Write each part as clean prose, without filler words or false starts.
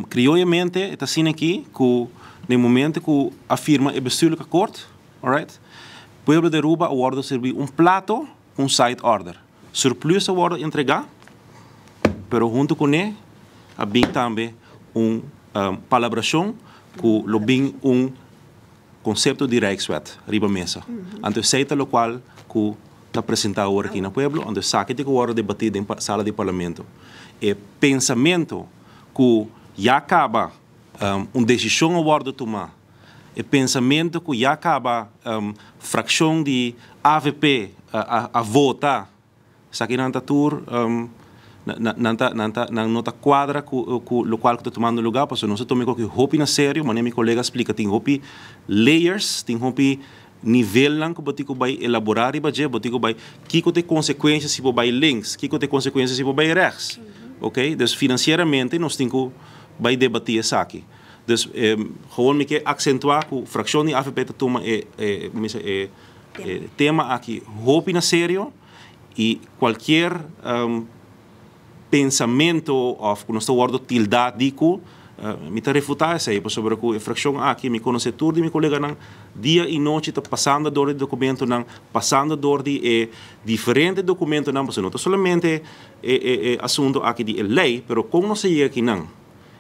Crioyamente ta asina aki cu na momento cu a firma e bestuurlijk akkoord, alright, pueblo di Aruba a wordo servi un plato cu un side order. Surplus a wordo entrega, pero hunto cu ne a bin tambe un palabracion cu lo bin un concepto di Rijkswet riba mesa. Anto esey ta locual cu ta presenta awor aki na pueblo, anto esaki tin cu wordo debati den sala di parlamento. E pensamento cu ya caba un decision a wordo tuma, e pensamento cu ya caba fraccion di AVP a vota, esaki nan ta tur nan no ta cuadra cu locual cu ta tumando lugar, pasobra nos a tuma cu hopi na serio. Manera mi colega a splica, tin hopi layers, tin hopi nivelnan cu bo tin cu bay elabora riba dje, bo tin cu bay kico ta e consecuencia si bo bay links, kico ta e consecuencia si bo bay rechts. Ok, dus financieramente nos tin cu bay debati esaki. Dus gewoon mi ke accentua cu fraccion di AVP ta tuma e tema aki hopi na serio y cualkier pensamento of cu nos ta wordo tilda di cu mi ta refuta esey, pasobra cu e fraccion aki, mi conoce tur di mi coleganan, dia y nochi ta pasando door di documentonan, pasando door di e diferente documentonan, pasobra no ta solamente e asunto aki di e ley, pero con nos a yega akinan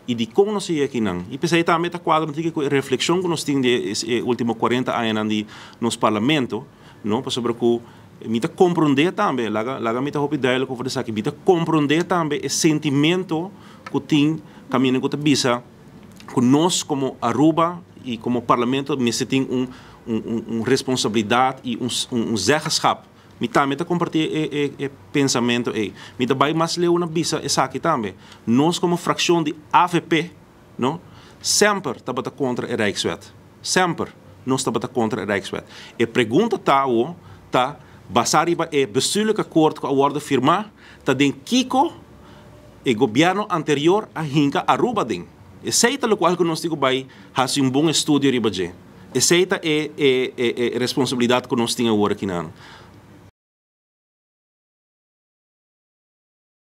y di con nos a yega akinan. Y p'esey tambe ta cuadra un tiki cu e reflexion cu nos tin di e ultimo 40 añanan di nos parlamento, no, pasobra cu mi ta comprende tambe, laga mi ta hopi duidelijk over esaki, mi ta comprende tambe e sentimento cu tin caminda cu ta bisa cu nos como Aruba y como parlamento mester tin un responsabilidad y un zeggenschap. Mi tambe ta comparti e pensamento ey. Mi ta bay mas leu na bisa esaki tambe. Nos como fraccion di AVP, no, semper tabata contra e Rijkswet. Semper nos tabata contra e Rijkswet. E pregunta ta awo, ta basa riba e bestuurlijk akkoord cu a wordo firma, ta den kico e gobierno anterior a hinca Aruba den. Esey ta locual cu nos tin cu bay haci un bon estudio riba dje. Esey ta e responsabilidad cu nos tin awor aki nan.